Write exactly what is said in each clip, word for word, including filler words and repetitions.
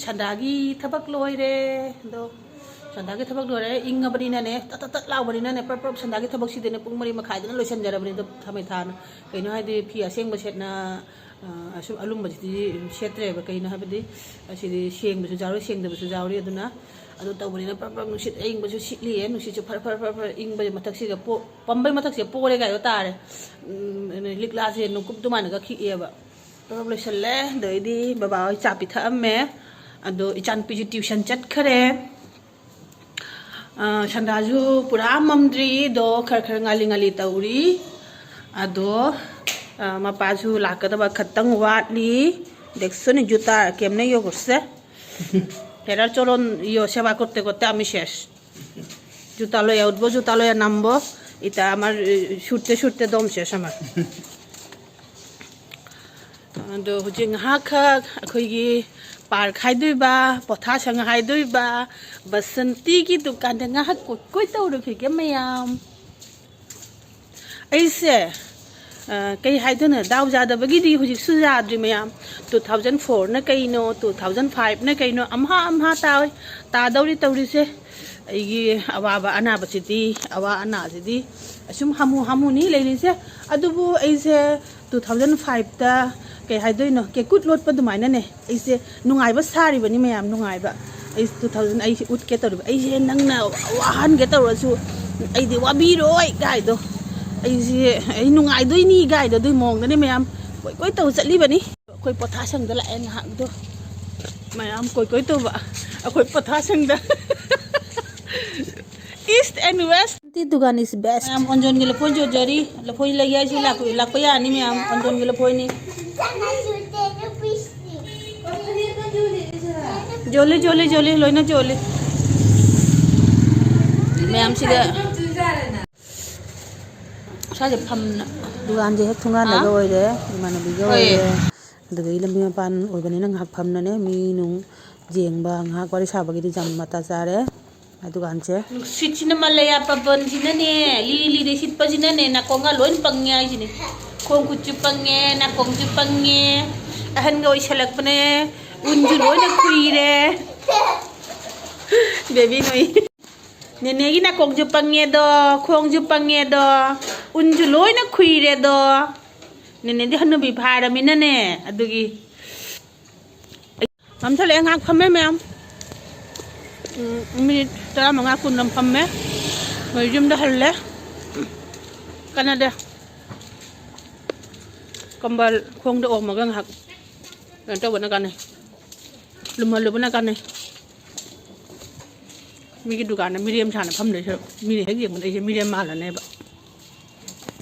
ꯁꯟꯗꯥꯒꯤ ꯊꯕꯛ ꯂꯣꯏꯔꯦ꯫ ꯑꯗꯣ ꯁꯟꯗꯥꯒꯤ ꯊꯕꯛ ꯂꯣꯏꯔꯦ, ꯏꯪꯉꯕꯅꯤꯅꯅꯦ, ꯇꯠ ꯇꯠ ꯇꯠ ꯂꯥꯎꯕꯅꯤꯅꯅꯦ, ꯄ꯭ꯔꯞ ꯄ꯭ꯔꯞ ꯁꯟꯗꯥꯒꯤ ꯊꯕꯛꯁꯤꯗꯤꯅꯦ ꯄꯨꯡ ꯃꯔꯤ ꯃꯈꯥꯏꯗꯅ ꯂꯣꯏꯁꯤꯟꯖꯔꯕꯅꯤ꯫ ꯑꯗꯣ ꯊꯥꯃꯩ ꯊꯥꯅ ꯀꯩꯅꯣ ꯍꯥꯏꯗꯤ ꯐꯤ ꯑꯁꯦꯡꯕ ꯁꯦꯠꯅ, ꯑ, ꯑꯁꯨꯝ ꯑꯂꯨꯝꯕꯁꯤꯗꯤ ꯁꯦꯠꯇ꯭ꯔꯦꯕ꯫ ꯀꯩꯅꯣ ꯍꯥꯏꯕꯗꯤ ꯑꯁꯤꯗꯤ ꯁꯦꯡꯕꯁꯨ ꯌꯥꯎꯔꯤ, ꯁꯦꯡꯗꯕꯁꯨ ꯌꯥꯎꯔꯤ꯫ ꯑꯗꯨꯅ ꯑꯗꯨ ꯇꯧꯕꯅꯤꯅ ꯄ꯭ꯔꯞ ꯄ꯭ꯔꯞ ꯅꯨꯡꯁꯤꯠ ꯑꯏꯪꯕꯁꯨ ꯁꯤꯠꯂꯤꯌꯦ, ꯅꯨꯡꯁꯤꯠꯁꯨ ꯐꯔ ꯐꯔ ꯐꯔ ꯐꯔ ꯏꯪꯕꯁꯦ ꯃꯊꯛꯁꯤꯒ ꯄꯣ-, ꯄꯝꯕꯩ ꯃꯊꯛꯁꯦ ꯄꯣꯔꯦ ꯀꯥꯏꯗꯣ ꯇꯥꯔꯦ꯫ ꯎꯝ, ꯂꯤꯛꯂꯥꯁꯦ ꯅꯨꯡꯀꯨꯞ ꯑꯗꯨꯃꯥꯏꯅꯒ ꯈꯤꯛꯑꯦꯕ꯫ ꯄꯨꯂꯞ ꯂꯣꯏꯁꯜꯂꯦ꯫ ꯑꯗꯩꯗꯤ ꯕꯕꯥ ꯍꯣꯏ ꯆꯥ ꯄꯤꯊꯛꯑꯝꯃꯦ꯫ ꯑꯗꯣ ꯏꯆꯥꯅꯨꯄꯤꯁꯨ ꯇ꯭ꯌꯨꯁꯟ ꯆꯠꯈꯔꯦ꯫ ꯑ, ꯁꯟꯗꯥꯁꯨ ꯄꯨꯔꯥ ꯃꯝꯗ꯭ꯔꯤ, ꯑꯗꯣ ꯈꯔ ꯈꯔ ꯉꯥꯜꯂꯤ ꯉꯥꯜꯂꯤ ꯇꯧꯔꯤ꯫ ꯑꯗꯣ, ꯑ, ꯃꯄꯥꯁꯨ ꯂꯥꯛꯀꯗꯕ ꯈꯇꯪ ꯋꯥꯠꯂꯤ꯫ দেখছো নি জুতা কেমনে ইয়ে করছে? হেরার চলন ইয়ে সেবা করতে করতে আমি শেষ। জুতা লইয়া উঠবো, জুতা লইয়া নামবো। এটা আমার, এ, ছুটতে ছুটতে দম শেষ আমার। ꯑꯗꯣ ꯍꯧꯖꯤꯛ ꯉꯥꯏꯍꯥꯛꯈꯛ ꯑꯩꯈꯣꯏꯒꯤ ꯄꯥꯔꯛ ꯍꯥꯏꯗꯣꯏꯕ, ꯄꯣꯊꯥꯁꯪ ꯍꯥꯏꯗꯣꯏꯕ, ꯕꯁꯟꯇꯤꯒꯤ ꯗꯨꯀꯥꯟꯗ ꯉꯥꯏꯍꯥꯛ ꯀꯣꯏ ꯀꯣꯏ ꯇꯧꯔꯨꯈꯤꯒꯦ ꯃꯌꯥꯝ꯫ ꯑꯩꯁꯦ, ꯑ, ꯀꯩ ꯍꯥꯏꯗꯣꯏꯅꯣ, ꯗꯥꯎ ꯌꯥꯗꯕꯒꯤꯗꯤ ꯍꯧꯖꯤꯛꯁꯨ ꯌꯥꯗ꯭ꯔꯤ ꯃꯌꯥꯝ꯫ Two thousand fourꯅ ꯀꯩꯅꯣ, two thousand fiveꯅ ꯀꯩꯅꯣ, ꯑꯝꯍꯥ ꯑꯝꯍꯥ ꯇꯥꯎ-, ꯇꯥꯗꯧꯔꯤ ꯇꯧꯔꯤꯁꯦ꯫ ꯑꯩꯒꯤ ꯑꯋꯥꯕ ꯑꯅꯥꯕꯁꯤꯗꯤ, ꯑꯋꯥ ꯑꯅꯥꯁꯤꯗꯤ ꯑꯁꯨꯝ ꯍꯥꯃꯨ ꯍꯥꯃꯨꯅꯤ ꯂꯩꯔꯤꯁꯦ꯫ ꯑꯗꯨꯕꯨ ꯑꯩꯁꯦ two thousand fiveꯇ ꯀꯩ ꯍꯥꯏꯗꯣꯏꯅꯣ, ꯀꯦꯀꯨꯠ ꯂꯣꯠꯄ ꯑꯗꯨꯃꯥꯏꯅꯅꯦ, ꯑꯩꯁꯦ ꯅꯨꯡꯉꯥꯏꯕ ꯁꯥꯔꯤꯕꯅꯤ ꯃꯌꯥꯝ, ꯅꯨꯡꯉꯥꯏꯕ꯫ ꯑꯩ two thousand, ꯑꯩꯁꯦ ꯎꯠꯀꯦ ꯇꯧꯔꯤꯕ, ꯑꯩꯁꯦ ꯅꯪꯅ ꯋꯥꯍꯟꯒꯦ ꯇꯧꯔꯁꯨ ꯑꯩꯗꯤ ꯋꯥꯕꯤꯔꯣꯏ ꯀꯥꯏꯗꯣ, ꯑꯩꯁꯦ, ꯑꯩ ꯅꯨꯡꯉꯥꯏꯗꯣꯏꯅꯤ ꯀꯥꯏꯗꯣ, ꯑꯗꯨꯏ ꯃꯑꯣꯡꯗꯅꯦ ꯃꯌꯥꯝ ꯀꯣꯏ ꯀꯣꯏ ꯇꯧ ꯆꯠꯂꯤꯕꯅꯤ꯫ ꯑꯩꯈꯣꯏ ꯄꯣꯊꯥꯁꯪꯗ ꯂꯥꯛꯑꯦ ꯉꯥꯏꯍꯥꯛꯇꯣ꯫ ꯃꯌꯥꯝ ꯀꯣꯏ ꯀꯣꯏ ꯇꯧꯕ꯫ ꯑꯩꯈꯣꯏ ꯄꯣꯊꯥꯁꯪꯗ꯫ East and West꯫ ꯁꯟꯇꯤ ꯗꯨꯀꯥꯟ is best꯫ ꯃꯌꯥꯝ ꯑꯣꯟꯖꯣꯟꯒꯤ ꯂꯐꯣꯏ ꯌꯣꯟꯖꯔꯤ꯫ ꯂꯐꯣꯏ ꯂꯩꯒꯦ ꯍꯥꯏꯁꯨ ꯂꯥꯛꯄ, ꯂꯥꯛꯄ ꯌꯥꯅꯤ ꯃꯌꯥꯝ꯫ ꯑꯣꯟꯖꯣꯟꯒꯤ ꯂꯐꯣꯏꯅꯤ꯫ ꯌꯣꯜꯂꯤ, ꯌꯣꯜꯂꯤ, ꯌꯣꯜꯂꯤ, ꯂꯣꯏꯅ ꯌꯣꯜꯂꯤ꯫ ꯃꯌꯥꯝꯁꯤꯗ ꯁ꯭ꯋꯥꯏꯗ ꯐꯝꯅ ꯗꯨꯀꯥꯟꯁꯦ ꯍꯦꯛ ꯊꯣꯡꯒꯥꯟꯗꯒ ꯍꯥ? ꯑꯣꯏꯔꯦ, ꯏꯃꯥꯟꯅꯕꯤꯒ ꯍꯣꯏ꯫ ꯑꯣꯏꯔꯦ꯫ ꯑꯗꯨꯗꯒꯤ ꯂꯝꯕꯤ ꯃꯄꯥꯟ ꯑꯣꯏꯕꯅꯤꯅ ꯉꯥꯏꯍꯥꯛ ꯐꯝꯅꯅꯦ, ꯃꯤ ꯅꯨꯡ ꯌꯦꯡꯕ, ꯉꯥꯏꯍꯥꯛ ꯋꯥꯔꯤ ꯁꯥꯕꯒꯤꯗꯤ ꯌꯥꯝ ꯃꯇꯥ ꯆꯥꯔꯦ꯫ ꯑꯗꯨꯀꯥꯟꯁꯦ꯫ ꯅꯨꯡꯁꯤꯠꯁꯤꯅ ꯃꯥꯂꯦꯌꯥ ꯄꯕꯟꯁꯤꯅꯅꯦ, ꯂꯤꯔꯤ ꯂꯤꯔꯤ ꯁꯤꯠꯄꯁꯤꯅꯅꯦ, ꯅꯥꯀꯣꯡꯒ ꯂꯣꯏ ꯄꯪꯉꯦ ꯍꯥꯏꯁꯤꯅꯦ꯫ ꯈꯣꯡ ꯈꯨꯠꯁꯨ ꯄꯪꯉꯦ, ꯅꯥꯀꯣꯡꯁꯨ ꯄꯪꯉꯦ꯫ ꯑꯍꯟꯒ ꯑꯣꯏꯁꯜꯂꯛꯄꯅꯦ꯫ ꯎꯟꯁꯨ ꯂꯣꯏꯅ ꯈꯨꯏꯔꯦ꯫ ꯕꯦꯕꯤ ꯅꯣꯏ꯫ ꯅꯦꯅꯦꯒꯤ ꯅꯥꯀꯣꯡꯁꯨ ꯄꯪꯉꯦꯗꯣ, ꯈꯣꯡꯁꯨ ꯄꯪꯉꯦꯗꯣ, ꯎꯟꯁꯨ ꯂꯣꯏꯅ ꯈꯨꯏꯔꯦꯗꯣ꯫ ꯅꯦꯅꯦꯗꯤ ꯍꯅꯨꯕꯤ ꯐꯥꯔꯃꯤꯅꯅꯦ, ꯑꯗꯨꯒꯤ꯫ ꯉꯝꯊꯠꯂꯛꯑꯦ, ꯉꯥꯏꯍꯥꯛ ꯐꯝꯃꯦ ꯃꯌꯥꯝ꯫ ꯎꯝ, ꯃꯤꯅꯤꯠ ꯇꯔꯥꯃꯉꯥ ꯀꯨꯟ ꯑꯃ ꯐꯝꯃꯦ꯫ ꯃꯣꯏ ꯌꯨꯝꯗ ꯍꯜꯂꯦ꯫ ꯀꯥꯟꯅꯗꯦ꯫ ꯀꯝꯕꯜ ꯈꯣꯡꯗ ꯑꯣꯝꯃꯒ ꯉꯥꯏꯍꯥꯛ ꯀꯩꯅꯣ ꯇꯧꯕꯅ ꯀꯥꯟꯅꯩ꯫ ꯂꯨꯝꯍꯜꯂꯨꯕꯅ ꯀꯥꯟꯅꯩ꯫ ꯃꯤꯒꯤ ꯗꯨꯀꯥꯟꯗ ꯃꯤꯔꯦꯝ ꯁꯥꯅ ꯐꯝꯗꯣꯏ ꯁꯔꯨꯛ, ꯃꯤꯅ ꯍꯦꯛ ꯌꯦꯡꯕꯗ ꯑꯩꯁꯦ ꯃꯤꯔꯦꯝ ꯃꯥꯜꯂꯅꯦꯕ꯫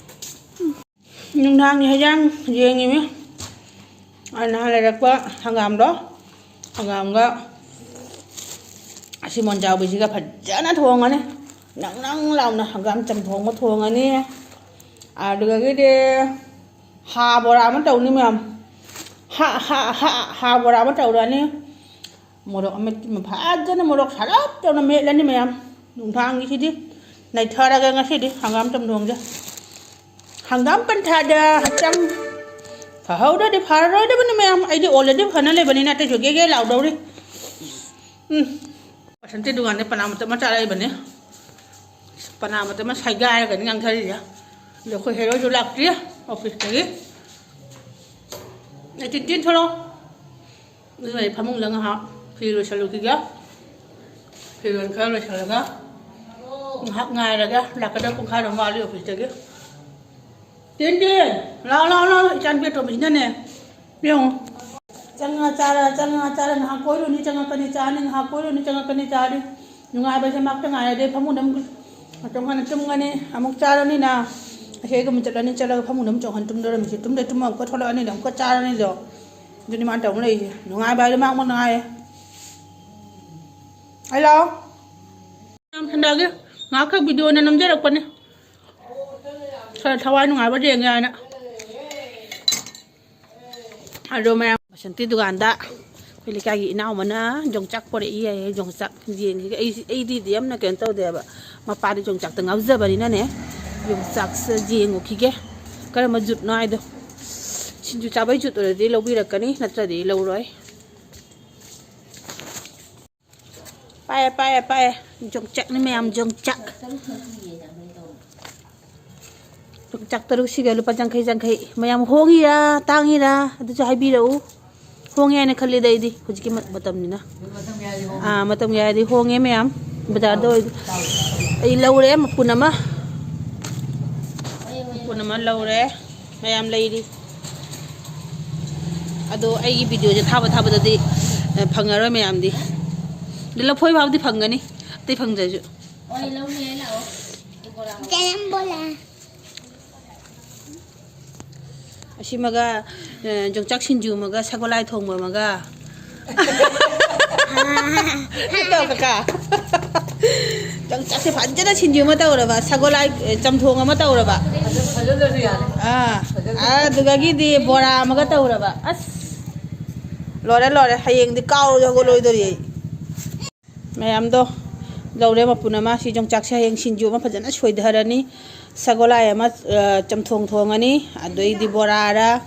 ꯅꯨꯡꯗꯥꯡꯒꯤ ꯍꯩꯖꯥꯡ ꯌꯦꯡꯉꯤꯃꯤ꯫ ꯑꯩ ꯅꯍꯥꯟ ꯂꯩꯔꯛꯄ ꯍꯪꯒꯥꯝꯗꯣ, ꯍꯪꯒꯥꯝꯒ ꯑꯁꯤ ꯃꯣꯟꯖꯥꯎꯕꯤꯁꯤꯒ ꯐꯖꯅ ꯊꯣꯡꯉꯅꯤ꯫ ꯅꯪ ꯅꯪ ꯂꯥꯎꯅ ꯍꯪꯒꯥꯝ ꯆꯝꯊꯣꯡ ꯑꯃ ꯊꯣꯡꯉꯅꯤ꯫ ꯑꯗꯨꯗꯒꯤꯗꯤ ꯍꯥ ꯕꯣꯔꯥ ꯑꯃ ꯇꯧꯅꯤ ꯃꯌꯥꯝ꯫ ꯍꯥ, ꯍꯥ, ꯍꯥ, ꯍꯥ ꯕꯣꯔꯥ ꯑꯃ ꯇꯧꯔꯅꯤ꯫ ꯃꯣꯔꯣꯛ ꯑꯃꯦꯠꯄ ꯑꯃ ꯐꯖꯅ ꯃꯣꯔꯣꯛ ꯁꯥꯔꯞ ꯇꯧꯅ ꯃꯦꯠꯂꯅꯤ ꯃꯌꯥꯝ꯫ ꯅꯨꯡꯗꯥꯡꯒꯤꯁꯤꯗꯤ ꯅꯩꯊꯔꯒꯦ ꯉꯁꯤꯗꯤ ꯍꯪꯒꯥꯝ ꯆꯝꯊꯣꯡꯁꯦ꯫ ꯍꯪꯒꯥꯝ ꯄꯟꯊꯥꯗ ꯍꯛꯆꯥꯡ ꯐꯍꯧꯗ꯭ꯔꯗꯤ ꯐꯔꯔꯣꯏꯗꯕꯅꯤ ꯃꯌꯥꯝ꯫ ꯑꯩꯗꯤ already ꯐꯅ ꯂꯩꯕꯅꯤꯅ ꯑꯇꯩꯁꯨ ꯒꯦ ꯒꯦ ꯂꯥꯎꯗꯧꯔꯤ꯫ ꯎꯝ꯫ ꯕꯁꯟꯇꯤ ꯗꯨꯀꯥꯟꯗ ꯄꯅꯥ ꯃꯇꯨꯝ ꯑꯃ ꯆꯥꯔꯛꯏꯕꯅꯤ꯫ ꯄꯅꯥ ꯃꯇꯨꯝ ꯑꯃ ꯁꯥꯏꯒꯥꯏꯔꯒꯅꯤ ꯉꯥꯡꯊꯔꯤꯁꯦ꯫ ꯑꯗꯣ ꯑꯩꯈꯣꯏ ꯍꯦꯔꯣꯏꯁꯨ ꯂꯥꯛꯇ꯭ꯔꯤ ꯑꯣꯐꯤꯁꯇꯒꯤ꯫ ꯑꯩ ꯇꯤꯟ ꯇꯤꯟ ꯊꯣꯛꯂꯛꯑꯣ꯫ ꯑꯗꯨꯅ ꯑꯩ ꯐꯃꯨꯡꯗ ꯉꯥꯏꯍꯥꯛ ꯐꯤ ꯂꯣꯏꯁꯜꯂꯨꯈꯤꯒꯦ꯫ ꯐꯤꯔꯣꯜ ꯈꯔ ꯂꯣꯏꯁꯜꯂꯒ ꯉꯥꯏꯍꯥꯛ ꯉꯥꯏꯔꯒ ꯂꯥꯛꯀꯗꯕ ꯄꯨꯡꯈꯥꯏꯔꯣꯝ ꯋꯥꯠꯂꯤ ꯑꯣꯐꯤꯁꯇꯒꯤ꯫ ꯇꯦꯟ ꯇꯦꯟ, ꯂꯥꯛꯑꯣ, ꯂꯥꯛꯑꯣ, ꯂꯥꯛꯑꯣ, ꯏꯆꯥꯅꯨꯄꯤ ꯑꯇꯣꯝꯕꯤꯁꯤꯅꯅꯦ, ꯌꯦꯡꯉꯣ꯫ ꯆꯪꯉ ꯆꯥꯔ, ꯆꯪꯉ ꯆꯥꯔ, ꯉꯥꯏꯍꯥꯛ ꯀꯣꯏꯔꯨꯅꯤ, ꯆꯪꯉꯛꯀꯅꯤ, ꯆꯥꯔꯅꯤ, ꯉꯥꯏꯍꯥꯛ ꯀꯣꯏꯔꯨꯅꯤ, ꯆꯪꯉꯛꯀꯅꯤ, ꯆꯥꯔꯅꯤ꯫ ꯅꯨꯡꯉꯥꯏꯕꯁꯦ ꯃꯥꯛꯇ ꯉꯥꯏꯔꯗꯤ ꯐꯃꯨꯡꯗ ꯑꯃꯨꯛ ꯉꯥꯛꯇꯪ ꯍꯥꯟꯅ ꯇꯨꯝꯒꯅꯤ, ꯑꯃꯨꯛ ꯆꯥꯔꯅꯤꯅ꯫ ꯑꯁꯤ ꯑꯩꯒ ꯑꯃꯨꯛ ꯆꯠꯂꯅꯤ, ꯆꯠꯂꯒ ꯐꯃꯨꯡꯗ ꯑꯃꯨꯛ ꯆꯣꯡꯍꯟ ꯇꯨꯝꯗꯣꯔꯝꯃꯤꯁꯦ꯫ ꯇꯨꯝꯗꯩ ꯇꯨꯝꯃ ꯑꯃꯨꯛꯀ ꯊꯣꯛꯂꯛꯑꯅꯤꯗꯣ, ꯑꯃꯨꯛꯀ ꯆꯥꯔꯅꯤꯗꯣ꯫ ꯑꯗꯨꯅꯤ ꯃꯥꯅ ꯇꯧ ꯂꯩꯔꯤꯁꯦ꯫ ꯅꯨꯡꯉꯥꯏꯕ ꯍꯥꯏꯗꯣ ꯃꯥ ꯑꯃꯨꯛ ꯅꯨꯡꯉꯥꯏꯌꯦ꯫ ꯍꯜꯂꯣ꯫ ꯌꯥꯝ ꯍꯟꯗꯛꯀꯤ ꯉꯥꯏꯍꯥꯛꯈꯛ ꯚꯤꯗꯤꯑꯣ ꯑꯣꯏꯅ ꯅꯝꯖꯔꯛꯄꯅꯦ꯫ ꯈꯔ ꯊꯋꯥꯏ ꯅꯨꯡꯉꯥꯏꯕ ꯌꯦꯡꯒꯦ ꯍꯥꯏꯅ꯫ ꯑꯗꯣ ꯃꯌꯥꯝ ꯕꯁꯟꯇꯤ ꯗꯨꯀꯥꯟꯗ ꯑꯩꯈꯣꯏ ꯂꯩꯀꯥꯏꯒꯤ ꯏꯅꯥꯎ ꯑꯃꯅ ꯌꯣꯡꯆꯥꯛ ꯄꯣꯔꯛꯏ ꯍꯥꯏꯌꯦ꯫ ꯌꯣꯡꯆꯥꯛ ꯌꯦꯡꯈꯤꯒꯦ꯫ ꯑꯩ, ꯑꯩꯗꯤ ꯌꯥꯝꯅ ꯀꯩꯅꯣ ꯇꯧꯗꯦꯕ꯫ ꯃꯄꯥꯗꯤ ꯌꯣꯡꯆꯥꯛꯇ ꯉꯥꯎꯖꯕꯅꯤꯅꯅꯦ, ꯌꯣꯡꯆꯥꯛꯁꯦ ꯌꯦꯡꯉꯨꯈꯤꯒꯦ ꯀꯔꯝꯕ ꯖꯨꯠꯅꯣ ꯍꯥꯏꯗꯣ꯫ ꯁꯤꯡꯖꯨ ꯆꯥꯕꯩ ꯖꯨꯠ ꯑꯣꯏꯔꯗꯤ ꯂꯧꯕꯤꯔꯛꯀꯅꯤ, ꯅꯠꯇ꯭ꯔꯗꯤ ꯂꯧꯔꯣꯏ꯫ ꯄꯥꯏꯌꯦ, ꯄꯥꯏꯌꯦ, ꯄꯥꯏꯌꯦ꯫ ꯌꯣꯡꯆꯥꯛꯅꯤ ꯃꯌꯥꯝ, ꯌꯣꯡꯆꯥꯛ꯫ ꯌꯣꯡꯆꯥꯛ ꯇꯔꯨꯛꯁꯤꯒ ꯂꯨꯄꯥ ꯌꯥꯡꯈꯩ, ꯌꯥꯡꯈꯩ꯫ ꯃꯌꯥꯝ ꯍꯣꯡꯉꯤꯔꯥ, ꯇꯥꯡꯉꯤꯔꯥ? ꯑꯗꯨꯁꯨ ꯍꯥꯏꯕꯤꯔꯛꯎ꯫ ꯍꯣꯡꯉꯦ ꯍꯥꯏꯅ ꯈꯜꯂꯤꯗ ꯑꯩꯗꯤ, ꯍꯧꯖꯤꯛꯀꯤ ꯃ-, ꯃꯇꯝꯅꯤꯅ꯫ ꯑꯥ, ꯃꯇꯝꯒꯤ ꯍꯥꯏꯔꯗꯤ ꯍꯣꯡꯉꯦ ꯃꯌꯥꯝ꯫ ꯕꯖꯥꯔꯗ ꯑꯣꯏ-, ꯑꯩ ꯂꯧꯔꯦ ꯃꯄꯨꯟ ꯑꯃ꯫ ꯃꯄꯨꯟ ꯑꯃ ꯂꯧꯔꯦ꯫ ꯃꯌꯥꯝ ꯂꯩꯔꯤ꯫ ꯑꯗꯣ ꯑꯩꯒꯤ videoꯁꯦ ꯊꯥꯕ ꯊꯥꯕꯗꯗꯤ, ꯑ, ꯐꯪꯉꯔꯣꯏ ꯃꯌꯥꯝꯗꯤ꯫ ꯑꯗꯨ ꯂꯐꯣꯏ ꯐꯥꯎꯗꯤ ꯐꯪꯒꯅꯤ, ꯑꯇꯩ ꯐꯪꯗ꯭ꯔꯁꯨ꯫ ꯀꯔꯝꯕꯣꯂꯥ? ꯑꯁꯤꯃꯒ, ꯑ, ꯌꯣꯡꯆꯥꯛ ꯁꯤꯡꯖꯨ ꯑꯃꯒ, ꯁꯒꯣꯜꯍꯋꯥꯏ ꯊꯣꯡꯕ ꯑꯃꯒ꯫ ꯇꯧ ꯀꯀꯥ꯫ ꯌꯣꯡꯆꯥꯛꯁꯦ ꯐꯖꯅ ꯁꯤꯡꯖꯨ ꯑꯃ ꯇꯧꯔꯕ, ꯁꯒꯣꯜꯍꯋꯥꯏ, ꯑ, ꯆꯝꯊꯣꯡ ꯑꯃ ꯇꯧꯔꯕ꯫ ꯑꯥ, ꯑꯗꯨꯗꯒꯤꯗꯤ ꯕꯣꯔꯥ ꯑꯃꯒ ꯇꯧꯔꯕ꯫ ꯑꯁ, ꯂꯣꯏꯔꯦ, ꯂꯣꯏꯔꯦ꯫ ꯍꯌꯦꯡꯗꯤ ꯀꯥꯎꯔꯁꯨ ꯍꯧꯒꯠꯂꯣꯏꯗꯣꯔꯤ ꯑꯩ꯫ ꯃꯌꯥꯝꯗꯣ ꯂꯧꯔꯦ ꯃꯄꯨꯟ ꯑꯃ꯫ ꯁꯤ ꯌꯣꯡꯆꯥꯛꯁꯦ ꯍꯌꯦꯡ ꯁꯤꯡꯖꯨ ꯑꯃ ꯐꯖꯅ ꯁꯣꯏꯊꯔꯅꯤ꯫ ꯁꯒꯣꯜꯍꯋꯥꯏ ꯑꯃ, ꯑ, ꯆꯝꯊꯣꯡ ꯊꯣꯡꯉꯅꯤ꯫ ꯑꯗꯩꯗꯤ ꯕꯣꯔꯥꯔ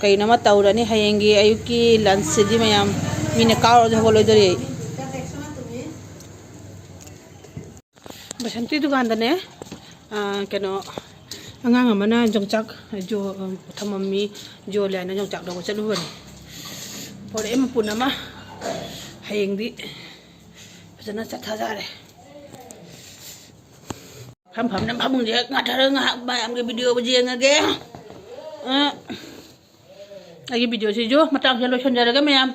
ꯀꯩꯅꯣꯃ ꯇꯧꯔꯅꯤ꯫ ꯍꯌꯦꯡꯒꯤ ꯑꯌꯨꯛꯀꯤ lunchꯁꯤꯗꯤ ꯃꯌꯥꯝ ꯃꯤꯅ ꯀꯥꯎꯔꯁꯨ ꯍꯧꯒꯠꯂꯣꯏꯗꯣꯔꯤ ꯑꯩ꯫ ꯕꯁꯟꯇꯤ ꯗꯨꯀꯥꯟꯗꯅꯦ, ꯑ, ꯀꯩꯅꯣ, ꯑꯉꯥꯡ ꯑꯃꯅ ꯌꯣꯡꯆꯥꯛ ꯌꯣ-, ꯊꯝꯃꯝꯃꯤ, ꯌꯣꯜꯂꯦ ꯍꯥꯏꯅ ꯌꯣꯡꯆꯥꯛ ꯂꯧꯕ ꯆꯠꯂꯨꯕꯅꯤ꯫ ꯄꯣꯔꯛꯑꯦ ꯃꯄꯨꯟ ꯑꯃ꯫ ꯍꯌꯦꯡꯗꯤ ꯐꯖꯅ ꯆꯠꯊꯖꯔꯦ꯫ ꯐꯝ ꯐꯝꯅ ꯐꯃꯨꯡꯁꯦ ꯉꯥꯊꯔꯒ ꯉꯥꯏꯍꯥꯛ ꯃꯌꯥꯝꯒꯤ video ꯌꯦꯡꯉꯒꯦ꯫ ꯑ, ꯑꯩꯒꯤ videoꯁꯤꯁꯨ ꯃꯇꯥꯡꯁꯤꯗ ꯂꯣꯏꯁꯤꯟꯖꯔꯒꯦ ꯃꯌꯥꯝ꯫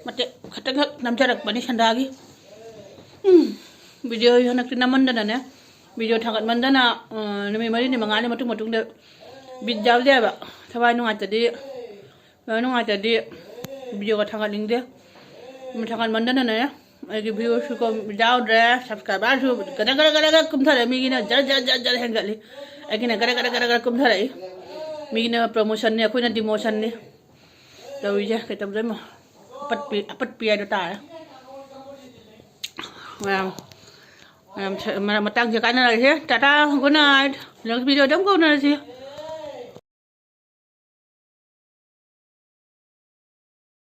ꯃꯇꯦꯛ ꯈꯛꯇꯪꯈꯛ ꯅꯝꯖꯔꯛꯄꯅꯤ ꯁꯟꯗꯥꯒꯤ꯫ ꯎꯝ, video ꯍꯟꯗꯛꯇꯤ ꯅꯝꯃꯟꯗꯅꯅꯦ, video ꯊꯥꯒꯠꯃꯟꯗꯅ, ꯑ, ꯅꯨꯃꯤꯠ ꯃꯔꯤꯅꯤ ꯃꯉꯥꯅꯤ ꯃꯇꯨꯡ ꯃꯇꯨꯡꯗ ꯕꯤꯠ ꯌꯥꯎꯗꯦꯕ꯫ ꯊꯋꯥꯏ ꯅꯨꯡꯉꯥꯏꯇꯗꯤ, ꯊꯋꯥꯏ ꯅꯨꯡꯉꯥꯏꯇꯗꯤ videoꯒ ꯊꯥꯒꯠꯅꯤꯡꯗꯦ꯫ ꯊꯥꯒꯠꯃꯟꯗꯅꯅꯦ, ꯑꯩꯒꯤ viewꯁꯨ ꯀꯣꯝ ꯌꯥꯎꯗ꯭ꯔꯦ, subscriberꯁꯨ ꯒꯔ ꯒꯔ ꯒꯔ ꯒꯔ ꯀꯨꯝꯊꯔꯦ, ꯃꯤꯒꯤꯅ ꯖꯔ ꯖꯔ ꯖꯔ ꯖꯔ ꯍꯦꯟꯒꯠꯂꯤ, ꯑꯩꯒꯤꯅ ꯒꯔ ꯒꯔ ꯒꯔ ꯒꯔ ꯀꯨꯝꯊꯔꯛꯏ꯫ ꯃꯤꯒꯤꯅ promotionꯅꯤ, ꯑꯩꯈꯣꯏꯅ demotionꯅꯤ ꯇꯧꯔꯤꯁꯦ꯫ ꯀꯩ ꯇꯧꯗꯣꯏꯅꯣ? ꯑꯄꯠꯄꯤ, ꯑꯄꯠꯄꯤ ꯍꯥꯏꯗꯣ ꯇꯥꯔꯦ꯫ ꯃꯌꯥꯝ, ꯃꯌꯥꯝ ꯁ-, ꯃꯔꯛ ꯃꯇꯥꯡꯁꯦ ꯀꯥꯏꯅꯔꯁꯦ꯫ Tata, good night꯫ Next videoꯗ ꯑꯃꯨꯛ ꯀꯧꯅꯔꯁꯤ꯫